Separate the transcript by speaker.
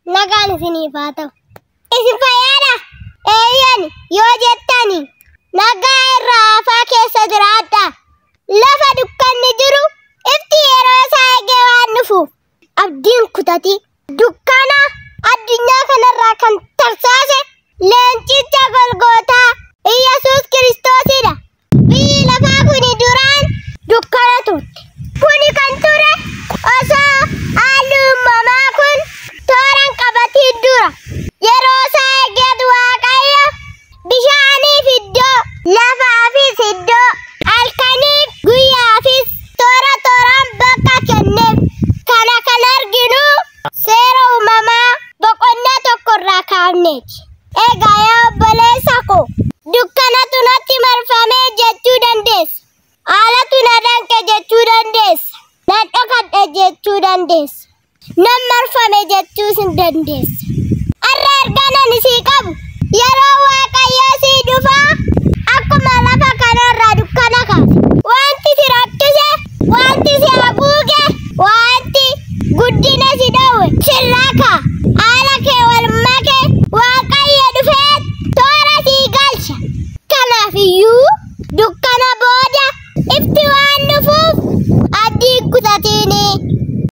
Speaker 1: Nagaan isiniif haa ta'u. Isin fayyaadha? Eeyyan yoo jettani nagaa irraa hafaa keessa jiraadha. Lafa dukkanni jiru ifti yeroo isaa eegee waan dhufuuf abdiin kutati dukkana addunyaa kanarraa kan tarsaase leencicha Golgootaa Iyyasuus Kiristoosidha. Biyyi lafaa kuni duraan dukkana turte. Kuni kan ture osoo haalli uumamaa kun tooraan qabatiin dura. Yeroo isaa eegeetu Waaqayyo bishaaniif iddoo, lafaafis iddoo, halkaniif guyyaafis toora tooraan bakka kenneef. Kana kan arginu seera uumamaa boqonnaa tokkorraa kaafneeti. Egaa yaa obboleessa ko, dukkanatu natti marfamee jechuu dandeessa. Haalatu na danqe jechuu dandeessa. Nan dhokadhe jechuu dandeessa. Nan marfame jechuus hin dandeessa. Har'a ergaan ani sii qabu yeroo Waaqayyoo sii dhufaa akkuma lafa kanarraa dukkana kaase. Wanti si rakkise, wanti si haguuge, wanti guddina si dhowwe sirraa ka'a.